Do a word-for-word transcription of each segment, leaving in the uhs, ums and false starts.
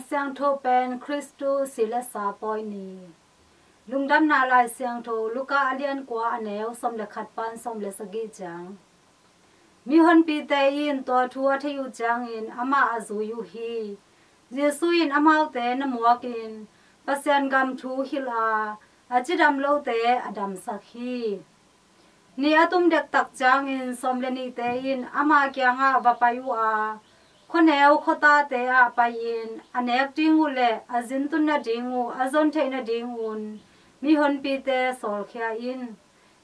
Siangtho pen Khristu si le sa pawi ni. Lungdamna Lai Siangtho, Luka a lian kua, a neu sawm le khat pan sawm le sagih ciang. Mihonpite in tua thu a theih uh ciangin amah a zui uh hi. Jesu in amaute na muakin Pasian gam thu hilh a, a cidam lote a damsak hi. Ni a tum dektak ciangin sawm le nihte in ama kiangah va pai uh a, khuaneu khuatate ah pai-in a nek ding uh le a zintun nading uh a zon theih nadingun mihonpite sawlkhia in.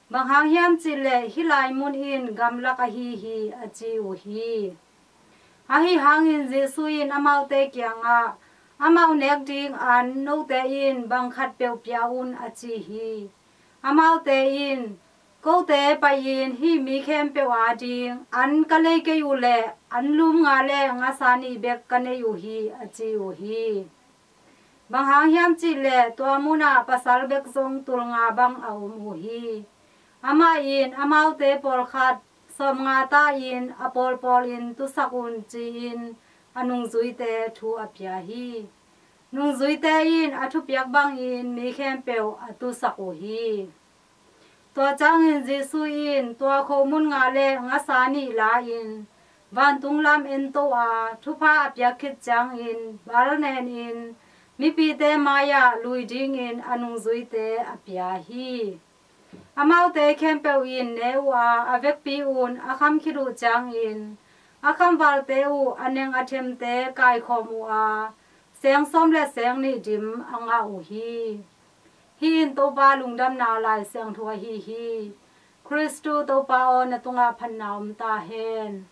Bang hang hiam cihleh hih lai mun in gamlak ahi hi, a ci uh hi. Ahi hangin Jesu in amaute kiangah, amau nek ding an note in bang khat peuh pia un, a ci hi. Amaute in, kote pai-in hih mi khempeuh ading an ka lei kei uh leh an lum nga le ngasa nih bek ka nei uh hi, a ci uh hi. Bang hang hiam cihleh tua munah pasal bek zong tul nga bang a om uh hi. Amah in amaute pawlkhat sawm nga ta-in a pawlpawlin tusak un, ci-in a nungzuite thu a pia hi. Nungzuite in a thupiak bangin mi khempeuh a tusak uh hi. Tua ciangin Jesu in tua khomun nga le ngasa nih la-in vantung lam ento a, thupha a piak khit ciangin bal nenin mipite mai-ah lui dingin a nungzuite a pia hi. Amaute khempeuh in ne uh a, a vekpi-un a kham khit uh ciangin a khamvalte uh a neng a themte kaikhawm uh a, seng sawm le seng nih dim a ngah uh hi. Hih in Topa Lungdamna Lai Siangtho ahi hi. Khristu Topa aw, na tungah phatna om ta hen.